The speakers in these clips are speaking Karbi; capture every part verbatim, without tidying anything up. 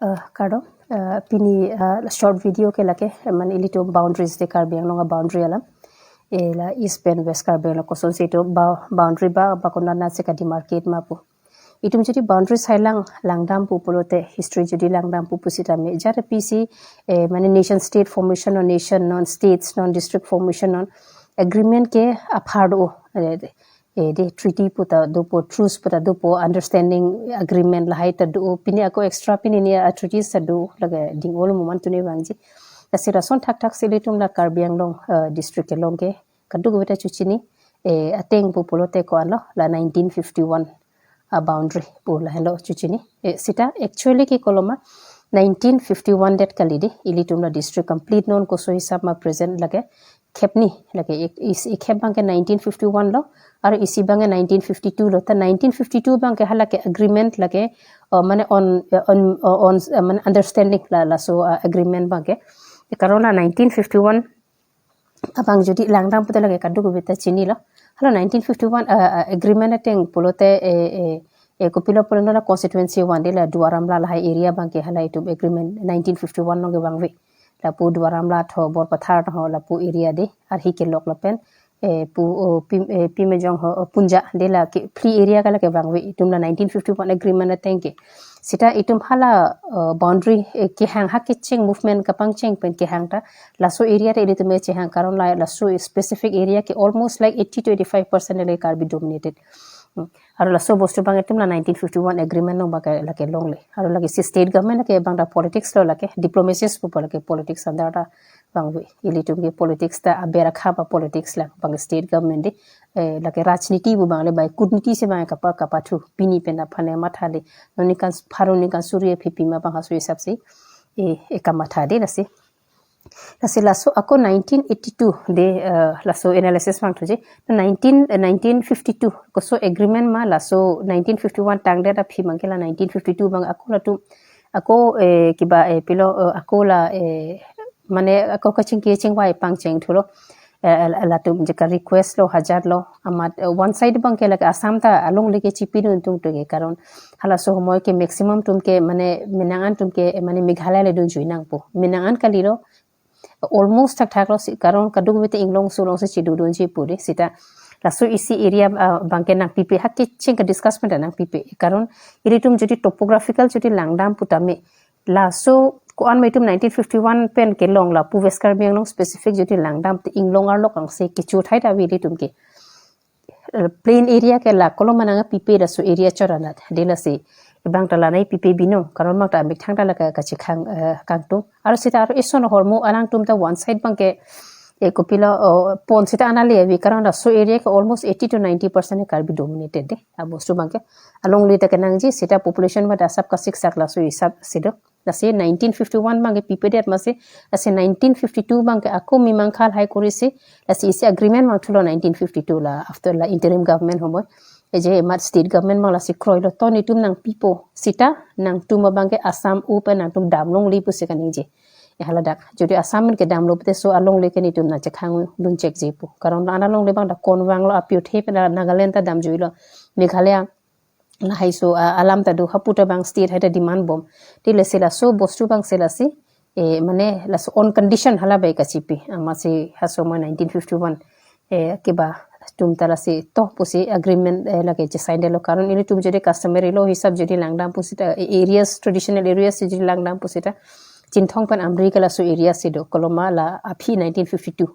Uh, kardom, uh, pini uh, short video ke lake, eh, mane ilitum boundaries de Karbi Anglong a boundary alam. Eh, la East pen West Karbi Anglong kosonsi itum ba-, boundary ba, ba konat nat si ka demarcate ma pu. Itum jodi boundaries hai lang, langdam pu pulote, history jodi langdam pu pusitame, jara pisi, eh, mane nation state formation or nation non states, non district formation non agreement ke apar do, eh, eh, de treaty puta dopo, truce puta dopo, understanding agreement lahai ta do, pini ako extra pini ni a treaties ta do, lake ding olo moman tune vangji. Lasi lason thakthak si ilitum la Karbi Anglong, eh, district kelong ke, kadokave ta chuchini, eh, ateng pu pulote ko-an lo, la nineteen fifty-one a boundary pu lahenlo chuchini. Eh, sita actually ke koloma nineteen fifty-one det kali de, ilitum la district complete non koso hisap ma present lake khepni, lake ik-, is-, ikhep abang ke nineteen fifty-one lo, aro isi abang ke nineteen fifty-two lo, ta nineteen fifty-two abang ke hala ke agreement lake, uh, mane on, uh, on, uh, on, uh, mane understanding la, laso, uh, agreement abang ke. Karon la nineteen fifty-one abang jodi langdam puta lake kadokave ta chinilo. Hala nineteen fifty-one, uh, uh, agreement ateng pulote, eh, eh, eh, kopilo pulote la constituency one de la Duar Amla lahai area abang ke hala itum agreement nineteen fifty-one along ke vangve. Lapu Duar Amla tho, Borpathar tho, lapu area de, arhi kelok lapen, eh, pu, oh, Pim-, eh, Pimejong ho, oh, Punja de la ke, phli area ke lake vangve, itum la nineteen fifty-one agreement ateng ke. Sita itum hala, uh, boundary, eh, kehang ha kecheng movement kapangcheng pen kehang ta, laso area ta ilitum chehang, karon la, laso specific area ke almost like eighty to eighty-five percent le Karbi dominated. Hmm. Aro laso bostu abang itum la nineteen fifty-one agreement along abang ke lake longle. Aro lake si state government lake abang ta politics lo lake, diplomacies pupo lake politics andar ta vangve. Ilitum ke politics ta aber akha ba politics la abang state government de, eh, lake rajniti pu abang le bai kutniti si abang kapa, kapathu pini pen aphan le matha le. Non ningkan pharo ningkan suri aphi pima abang haso hisap si, eh, eh, kamatha de lasi. Lasi laso ako nineteen eighty-two de, eh, laso analysis vangthuji. Nineteen, eh, nineteen fifty-two koso agreement ma laso nineteen fifty-one tangdet aphi abang ke la nineteen fifty-two abang ako latum, ako, eh, kiba, eh, pilo, eh, ako la, eh, mane ako kachingki chingvai pangcheng thulo. Eh, la-, latum je ka request lo, hajat lo, amat, eh, one side abang ke lake Assam ta alongle ke chipidun atum to ke, karon halaso homoi ke maximum atum ke mane menang an atum ke, eh, mane Meghalaya le dunjui nangpo. Menang an kalilo, almost thakthak lo si, karon kadokave ta inglong sulong si chidodunji pu de, sita laso isi area, ah, abang ke nangpipe, ha kecheng ka discuss pen ta nangpipe. Karon ilitum jodi topographical jodi langdam putame, laso ko-an ma itum nineteen fifty-one pen kelong lapu West Karbi Anglong specific jodi langdam te inglong arlok angse kecho thai ta ave ilitum ke. Eh, plain area ke la koloma nangpipe laso area chot anat. De lasi abang ta la nangpipe binong, karon abang ta amethang ta la ka, kachekhang, eh, kangtung. Aro sita aro ison ahormu alangtum ta one side abang ke, eh, kopilo, oh, pon sita anale ave, karon laso area ke almost eighty to ninety percent Karbi dominated de. Abostu abang ke alongle ta kenangji, sita population ba dasap kasiksak laso hisap si do. Lasi nineteen fifty-one abang ke pipedet masi, lasi nineteen fifty-two abang ke ako mimang khal hai kori si, lasi isi agreement vangthulo nineteen fifty-two la, after la interim government homoi. Eje mat state government abang lasi kroilo, to netum nangpipo, sita nangtum abang ke Assam u pen nangtum damlongle pusi kaningje. Eh, haladak, jodi Assam pen kedamlo pute so alongle ke netum nangchekhang dunchekji pu. Karon la an alongle abang ta konvanglo, aphi othe pen la Nagaland ta damjuilo. Meghalaya lahai so, ah, alam ta do, hapu ta abang state hai ta demand bom. Te lasi laso bostu abang si lasi, eh, mane laso on condition hala bai kachipi. Amatsi haso ma nineteen fifty-one, eh, kiba atum ta lasi to pusi agreement, eh, lake chesign detlo. Karon ilitum jodi customary law hisap jodi langdam pusita, eh, areas, traditional areas jodi langdam pusita, Chinthong pen Amri ke laso area si do, koloma la aphi nineteen fifty-two.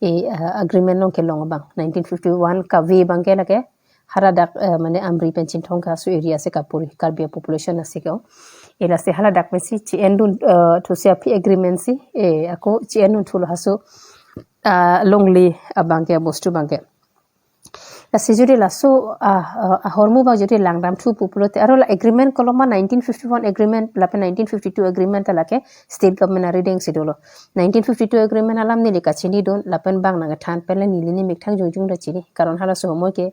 Eh, ah, agreement along kelong abang. Nineteen fifty-one kave abang ke lake haladak, eh, mane Amri pen Chinthong ka so area si kapuri, Karbi population asi ke. Eh, lasi haladak pensi chi-endun, eh, thusi aphi agreement si, eh, ako chi-endun thulo haso, ah, longle abang ke, bostu abang ke. Lasi jodi laso, ah, ah, ahormu abang jodi langdamthu pu pulote, aro la agreement koloma nineteen fifty-one agreement lapen nineteen fifty-two agreement ta lake state government arideng si dolo. Nineteen fifty-two agreement alam neli kachinidun, lapen bang nangthan pen le neli ni methang jongjong ta chini. Karon halaso homoi ke,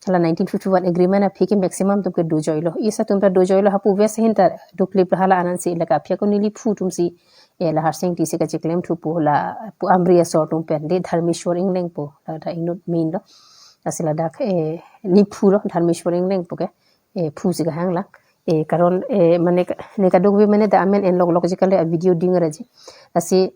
hala nineteen fifty-one agreement aphi ke maximum atum ke dojoilo. Isi atum ta dojoilo, hapu West ahin ta doklip hala anansi, lake aphi ako neli phu atum si, eh, la Harsing Engti si kachiklemthu pu, lapu Amri asor atum pen, de Dharmeshwar Engleng pu, la ta inut main lo. Lasi ladak, eh, neli phu lo, Dharmeshwar Engleng pu ke, eh, phu si kahang lang. Eh, karon, eh, mane ka-, ne kadokave mane dak amen en lok lok ji kali, a video ding raji. Lasi,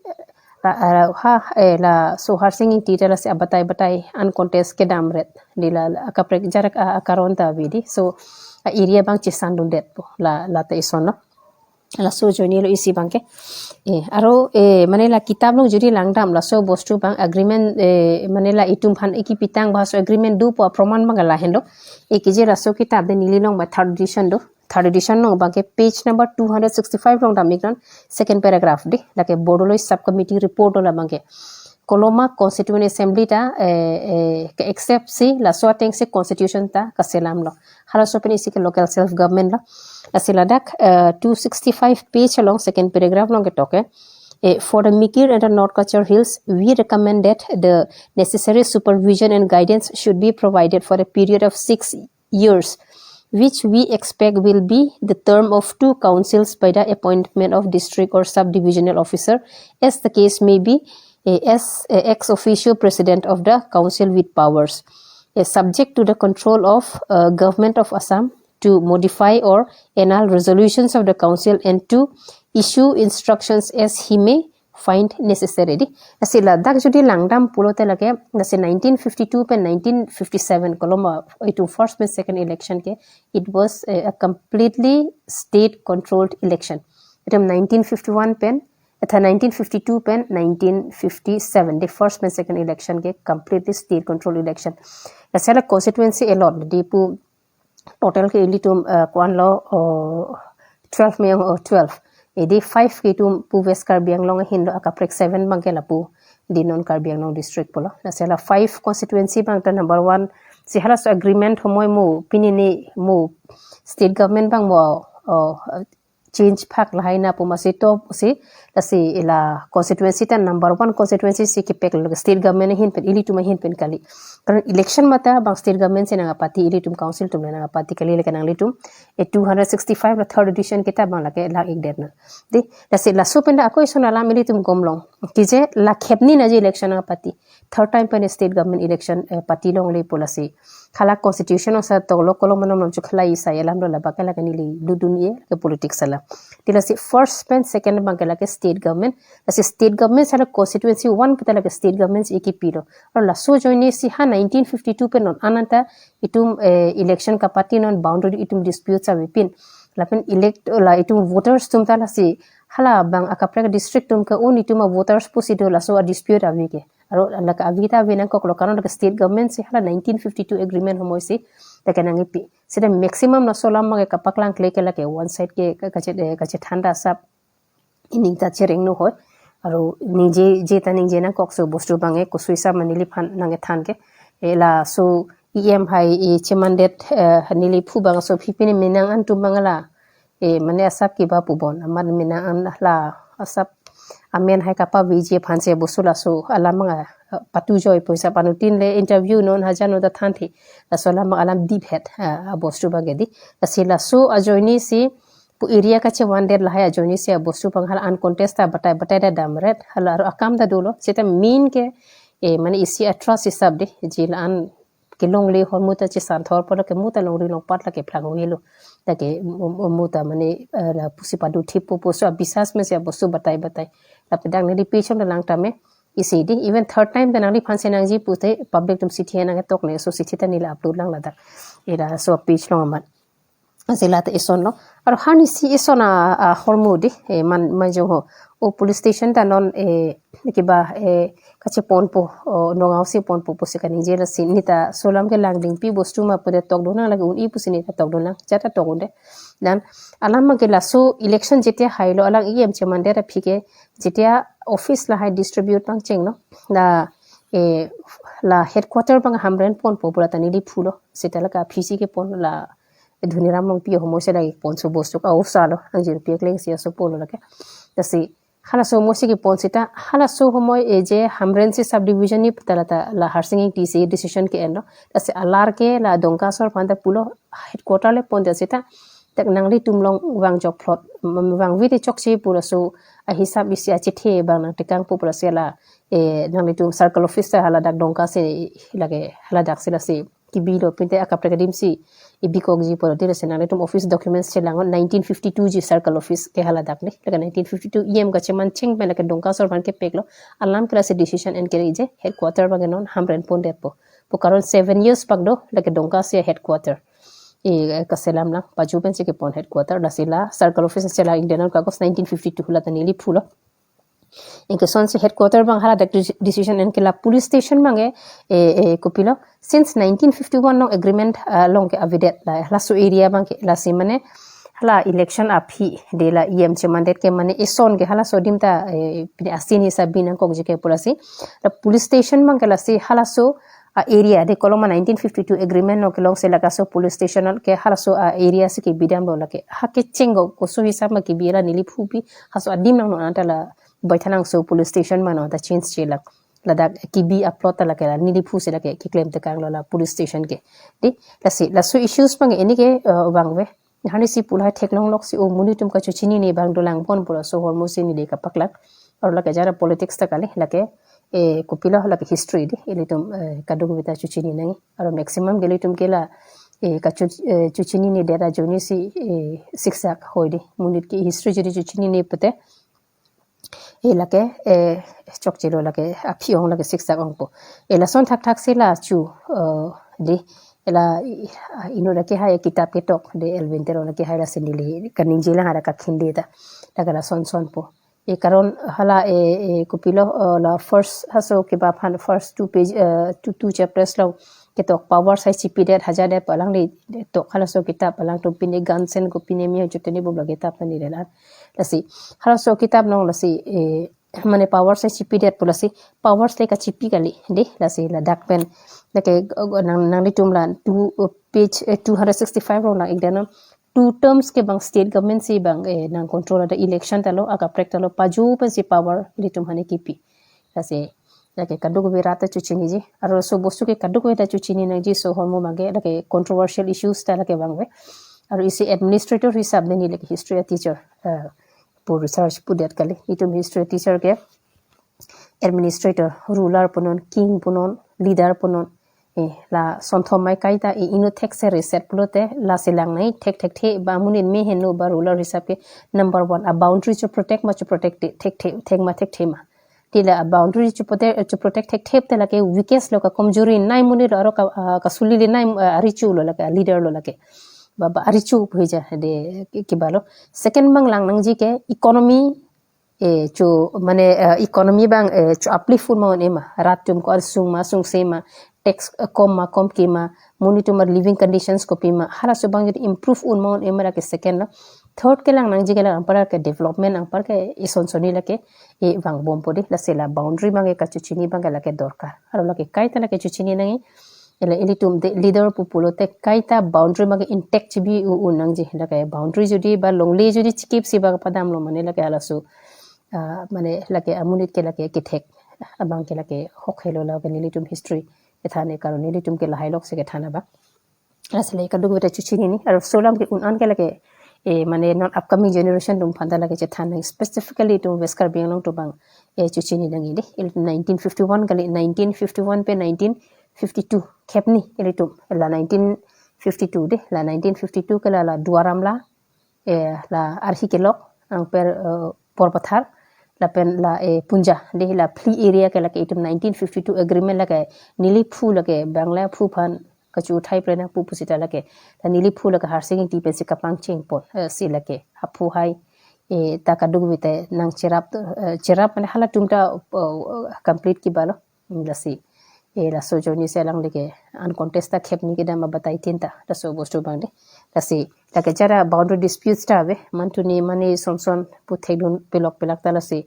la, la, ha, eh, laso Harsing Engti ta lasi abatai batai uncontest kedam ret. Di la, la, akaprek jarak, a, akaron ta ave di. So, a area abang chesan dundet po. La, la ta ison lo. Laso ajoine lo isi abangke. Eh, aro, eh, mane la kitab along jodi langdam laso bostu abang agreement, eh, mane la itum aphan iki pitang ba laso agreement do pu aproman abang lahen do. Eh, kije laso kitab de neli along ba third edition do. Third edition along abangke page number two hundred sixty-five along dam iknon, second paragraph de. Lake Bordoloi Subcommittee report do la abangke. Koloma Constituent Assembly ta, eh, eh, ke accept si laso ateng si constitution ta kaselam lo. Halaso pen isi ke local self government lo. Lasi ladak, eh, two sixty-five page along second paragraph along ketok ke, eh, for the Mikir and the North Cachar Hills, we recommend that the necessary supervision and guidance should be provided for a period of six years, which we expect will be the term of two councils by the appointment of district or subdivisional officer, as the case may be, eh, as, eh, ex officio president of the council with powers, eh, subject to the control of, uh, Government of Assam to modify or annul resolutions of the council and to issue instructions as he may find necessary di. Lasi ladak jodi langdam pulote lake, lasi nineteen fifty-two pen nineteen fifty-seven koloma, itum first pen second election ke, it was a, a completely state controlled election. Itum nineteen fifty-one pen, atha nineteen fifty-two pen nineteen fifty-seven, the first pen second election ke completely state controlled election. Lasi la constituency a lot di pu total ke ilitum, eh, ko-an lo, oh, twelve meyang, oh, twelve. Edi five ke itum pu West Karbi Anglong ahin lo, akaprek seven abangke lapu di non Karbi Anglong district pulo. Lasi la five constituency abang ta number one. Si halaso agreement homoi mo pini ni mo state government abang mo, oh, change phak lahai na pu masi to si, lasi la constituency ta number one constituency si kepek lo state government ahin pen, ilitum ahin pen kali. Karon election mata abang state government si nangkapati, ilitum council atum le nangkapati kali, lake nanglitum, eh, two hundred sixty-five la third edition kitab abang lake lang-ik det na. Di, lasi laso pen dak ako ison alam ilitum gom long. Kije la khepni na je election nangkapati. Third time pen state government election, eh, pati longle pu lasi. Hala constitution along sa toklo, kolom malom malom chukhala isai alam lo, labak ke lake neli dodun ye ke politics alam. Di lasi first pen second abangke lake state government. Lasi state government sa la constituency one pu ta lake state government si iki pilo. Aro laso ajoine si ha nineteen fifty-two pen non an an ta itum, eh, election kapati non boundary itum dispute sa avepin. Lapen elect la itum voters atum ta lasi hala abang akaprek district atum ke un itum a voters pusi do, laso a dispute ave ke. Aro lake ave ta ave nangkoklo, karon lake state government si hala nineteen fifty-two agreement homoi si lake nangkipi. Seta maximum laso alam abangke kapaklang kle ke lake one side ke ka-, kache-, eh, kachethan ta asap ining ta chereng no hoi. Aro ningje je ta ningje nangkok, so bostu abangke kosui sa ma neliphan nangkethan ke. Eh, laso E M hai, eh, chemandet, eh, neli phu abang so phi pini menang an atum abang la, eh, mane asap kiba pubon, amat menang an la asap amen hai kapaviji aphan si bostu laso alam abang, eh, patu joi pu asap, anutin le interview non hajan non ta thanthi. Laso alam abang alam deep head, eh, a bostu abangke di. Lasi laso ajoine si pu area kachevan det lahai ajoine si a bostu abang hala uncontest ta batai batai ta dam ret, hala aro akam ta dolo. Seta main ke, eh, mane isi a trust isap de, je la an kelongle ahormu ta chesan thor pulo ke mo ta longri longpat lake plang avelo. Lake mo, mo, mo ta mane, eh, lapusi padu thip pu pu so abisas me si a bostu batai batai. Lapen dak neli page along ta lang tame isi di. Even third time ta nangliphan si nangji pute public atum sithi nangketok ne, so sithi ta neli upload lang ladak. Ira so page along amat. Lasi la ta ison lo. Aro hani si ison a, ahormu di, eh, man, manjong ho. O police station ta non, eh, kiba, eh, kacheponpo, o, Nagaon si ponpo pusi kaningje, lasi neta so alam ke langdingpi, bostu ma pu de tokdun nang, lake un-i pusi neta tokdun nang, jata tok un-e. Dan alam abangke laso election jetia hailo, alang E M chemandet aphi ke, jetia office lahai distribute pangcheng lo. La, eh, la headquarter abang Hamren ponpo pu la ta neli phulo. Seta lake aphi si kepon la Dhoniram Rongpi ahormu si lake ponso bostu ka osa lo, angjirpi akleng si aso pulo lake. Lasi halaso ahormu si kepon seta, halaso ahormu e je Hamren si subdivision ni pu ta la ta la Harsing Engti si decision ke-en lo. Lasi alar ke la Dongka asor aphan ta pulo headquarter le pon ta seta, dak nanglitum along vang jok plot, mm, vangve te chokche pu laso ahisap isi achethe abang nangtekang pu pu lasi la, eh, nanglitum circle office ta hala dak Dongka si lake hala dak si lasi kibi lo pinte akaprek adim si ibikokji pulo, tira si nanglitum office documents chelang nineteen fifty-two ji circle office ke haladak ni. Lake nineteen fifty-two E M kacheman cheng pen lake Dongka asor aphan kepek lo. Alam ke lasi decision en kere je headquarter abang non Hamren pondetpo. Pu karon seven years bak do lake Dongka si headquarter. E, eh, kaselam lang, paju pen si kepon headquarter, lasi la circle office chelang ingdeng non kagos nineteen fifty-two la ta neli phu lo. Anke son si headquarter abang haladak deci-, decision en ke la police station abang ke, eh, eh, kopilo. Since nineteen fifty-one along agreement, ah, along ke avedet la, laso area abang ke, lasi mane, hala election aphi, de la E M chemandet ke mane eson ke halaso adim ta, eh, pine asin hisab binangkokji ke pu lasi. La police station abang ke lasi halaso, ah, area de koloma nineteen fifty-two agreement along kelong si lake laso police station ke halaso, ah, area si kebi damlo lake. Ha kecheng ko koso hisab ma kibi la neli phu pi, halaso adim nangnon anta la Baithalangso police station ma non ta change chelang. Ladak kibi a-plot ta lake la neli phu si lake keklem tekanglo la police station ke. De, lasi, laso issues abang ke ini ke, eh, vangve. Hani si pu lahai theklonglok si o monit atum kachechinine abang dolang pon pu laso ahormu si neli kapaklang. Aru lake jara politics ta kali, lake, eh, kopilo lake history de, ilitum, eh, kadokave ta chechini nangji. Aru maximum ke ilitum ke la, eh, kachu-, eh, chechinine dera joni si, eh, siksak hoi de. Monit ke history jodi chechinine pute, eh, lake, eh, chokchelo lake, aphi ong lake siksak ongpo. Eh, lason thakthak si la chu, eh, de, eh, la, i-, ah, inut lake hai kitab ketok, de Elwin Teron lake hai lasi neli kaningje lang hara kakhinde ta. Lake lason sonpo. Eh, karon hala, eh, eh, kopilo, eh, la first halaso kiba aphan first two page, eh, two, two chapters along ketok power sai chipidet hajadet pu alangli tok halaso kitab alangtum pine Gansen ko pine mi hojoteni bublo kitab ta neli lang. Lasi, halaso kitab along lasi, eh, mane power sai chipidet pu lasi, power sai kachipi kali, de, lasi ladak pen. Lake, eh, nang, nanglitum la two, eh, page, eh, two hundred sixty-five along nang ingdeng non. Two terms ke abang state government si abang, eh, nang control ada election ta lo, akaprek ta lo, paju pen si power ilitum hani kipi. Lasi, lake kadokave rat ta chechiniji. Aru laso bostu ke kadokave ta chechini nangji, laso ahormu abang ke, lake controversial issues ta lake vangve. Aru isi administrator hisab de neli lake history a-teacher, eh, pu research pudet kali. Itum history teacher ke administrator, ruler punon, king punon, leader punon. Eh, lason thom mai kaita, eh, inut thekser reset pulote, lasi lang nangji thekthekthe, ba monit mehen lo ba ruler hisab ke number one, a-boundary cho-protect ma cho-protect the-, thekthe, thek ma thekthe ma. Tila a-boundary cho-protect, cho-protect thekthe te lake weakest lo, kakomjori nai monit lo, aru ka, ah, kasulili nai, ah, arichu lo lake, leader lo lake. Ba, ba arichu pu hija de ki-, kiba lo. Second abang lang nangji ke economy, eh, cho, mane, eh, economy abang, eh, cho-uplift un ma un-e ma, rat atum ko arsung ma sungse ma, tax, eh, kom ma komke ma, monit atum a-living conditions kopi ma, halaso abang jodi improve un ma un-e ma lake second lo. Third ke lang nangji ke lang anpar ke development anpar ke ison soni lake, eh, vangbompo de, lasi la boundary abang ke kachechini abang ke lake dorkar. Aru lake kaita lake chechini nangji, ela ilitum de leader pu pulote kaita boundary abang ke intact chibi u-, un nangji. Lake boundary jodi ba longle jodi chikip si ba padam lo mane lake halaso, ah, mane lake amonit ke lake kethek abang ke lake hok helo lake nelitum history kethan e, karon nelitum ke lahai lok si kethan abang. Asle kadokave ta chechinine, aru laso alam ke un an ke lake, eh, mane non upcoming generation atum aphan ta lake chethan nang, specifically itum West Karbi Anglong atum abang, eh, chechini nangji de. Il nineteen fifty-one kali, nineteen fifty-one pen nineteen fifty-two khepni ilitum, la nineteen fifty-two de, la nineteen fifty-two ke la, la Duar Amla, eh, la Arhi Kelok, anper, eh, Porpathar, lapen la, eh, Punja, de la phli area ke lake itum nineteen fifty-two agreement lake neli phu lake Bangla phu aphan kachuthai prena pu pusita lake. La neli phu lake Harsing Ingti pensi kapangcheng pon, eh, si lake. Aphu hai, eh, ta kadokave ta nangcherap, eh, cherap mane halatum ta, eh, complete kiba lo. Lasi, eh, laso ajoine si alangli ke uncontested khepni kedam abatai tin ta, laso bostu abang de. Lasi, lake jara boundary disputes ta ave, mantuni mane son son pu thekdun pilok pilak ta lasi.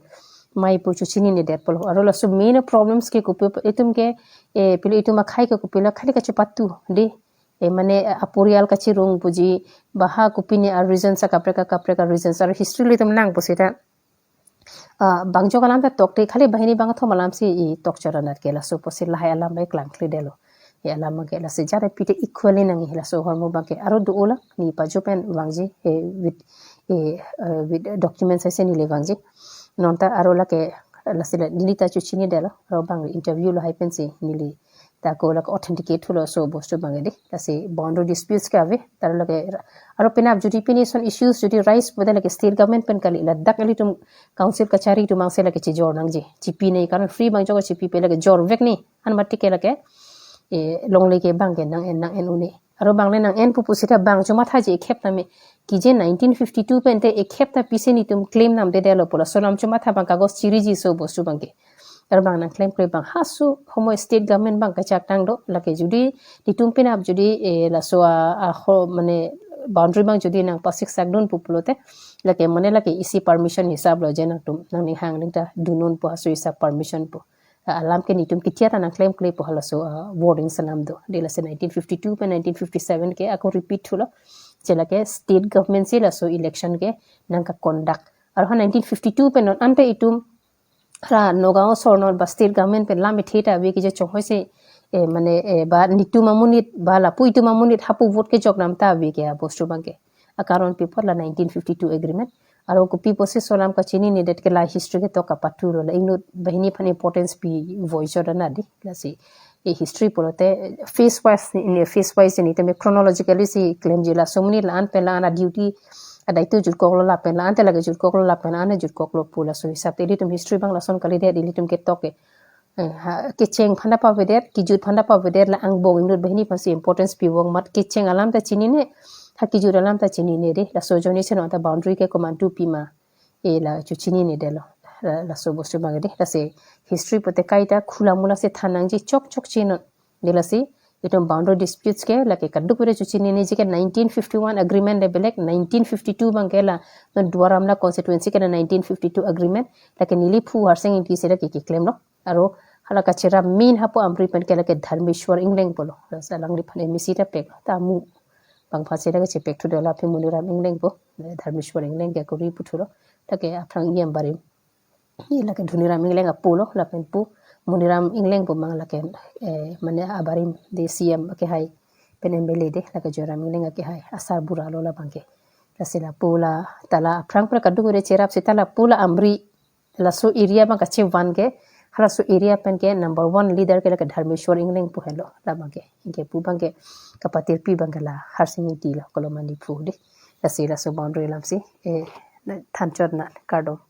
Mai pu chechinine det pulo. Aru laso main problems ke kopi itum ke, eh, pilo itum akhei ke kopilo khali kachepatu de. Eh, mane, eh, aporial kachirung puji, ba ha kopine a-reasons akaprek akaprek a-reasons aru history ilitum nang pusita. Ah, bang jok alam ta tokte khali banghini bangkethom alam si i tok chora nat ke laso pusi lahai alam bai klangkledetlo. He alam abang ke lasi jare pite equally nangji laso ahormu abang ke aru do-o lang ni paju pen vangji, eh, with, eh, eh, with documents aise neli vangji. Non ta aru lake lasi la neli ta chechinidetlo, aru abang interview lahai pensi neli Ako lake authenticate thulo laso bostu abang ke dei. Lasi boundary disputes ke ave, ta lake, aro penap jodi pini ason issues jodi rise pulote lake state government pen kali, ladak ilitum council kachari atum abang si lake chijor nangji. Chipinei, karon free abang jok chipipe, lake jorvek ni. Han mati ke lake, eh, longle ke abang ke nang-en nang-en un-e. Aro abang le nang-en pu pusita abang chomathaji ekhep tame. Kije nineteen fifty-two pen te ekhep ta pisi netum claim namdedetlo pu laso alam chomatha abang kagos chiriji laso bostu abang ke. Aro abang nangklemkle abang halaso ahormu state government abang kachak tang do, lake jodi netum penap jodi, eh, laso a, a ho, mane boundary abang jodi nangpasiksak dun pu pulote, lake mane lake isi permission hisap lo je nangtum nangning hang ning ta dun un pu halaso hisap permission pu. Ah, alam ke netum kitia ta nangklemkle pu halaso, ah, wording alam do. Dei lasi nineteen fifty-two pen nineteen fifty-seven ke ako repeat thulo. Je lake state government si laso election ke nangkaconduct. Aro ha nineteen fifty-two pen non ante itum hala Nagaon asor non ba state government pen lam ithe ta ave kije chonghoi si, eh, mane, eh, ba netum amonit ba lapu itum amonit hapu vote kejok nam ta ave ke abostu abang ke. Akaron pi apot la nineteen fifty-two agreement. Aro kopi pusi laso alam kachinine det ke la history ketok kapathulo, la inut banghini aphan importance pi voice order na dei. Lasi e history pulote phase wise ni, phase wise ni tame chronologically si klemji, laso amonit la-an pen la-an a duty adaito jutkoklo, lapen la-an te lake jutkoklo, lapen la-an jutkoklo pu laso hisap te ilitum history abang lason kalidet, ilitum ketok ke. Eh, ha, kecheng aphan ta pavedet, kejut aphan ta pavedet, la angbong inut banghini aphan si importance pivong amat kecheng alam ta chinine, ha kejut alam ta chinine dei, laso ajoine si non ta boundary ke komantu pima. E la chochinine detlo. La, laso bostu abang dei, lasi history pulote kaita khula mula si than nangji chokchok chinon. Dei lasi itum boundary disputes ke lake kadokave chochinine ji ke nineteen fifty-one agreement le belek, nineteen fifty-two abang ke la non Duar Amla constituency ke la nineteen fifty-two agreement, lake neli phu Harsing Engti si lake keklemlo. Aro hala kacherap main hapu Amri pen ke lake Dharmeshwar Engleng pulo. Lasi alangliphan M A C ta peklo. Ta amu abang aphan si lake chepek thulo, lapen Moniram Engleng pu, Dharmeshwar Engleng ke kori puthulo. Lake aphrang E M barim, e lake Dhoniram Engleng apo lo, lapen pu Moniram Engleng pu abang lake, eh, mane abarim dei, C M akehai pen M L A dei, lake Joyram Engleng akehai, asar bura lo labang ke. Lasi lapu la, ta la aphrang pura kadokave cherap seta lapu la Amri, laso area abang kachevan ke, halaso area pen ke number one leader ke lake Dharmeshwar Engleng pu henlo, labang ke. Anke pu abang ke kapatirpi abang ke la Harsing Engti lo, Kolomani phu dei. Lasi laso boundary alam si, eh, thanchot na, kardom.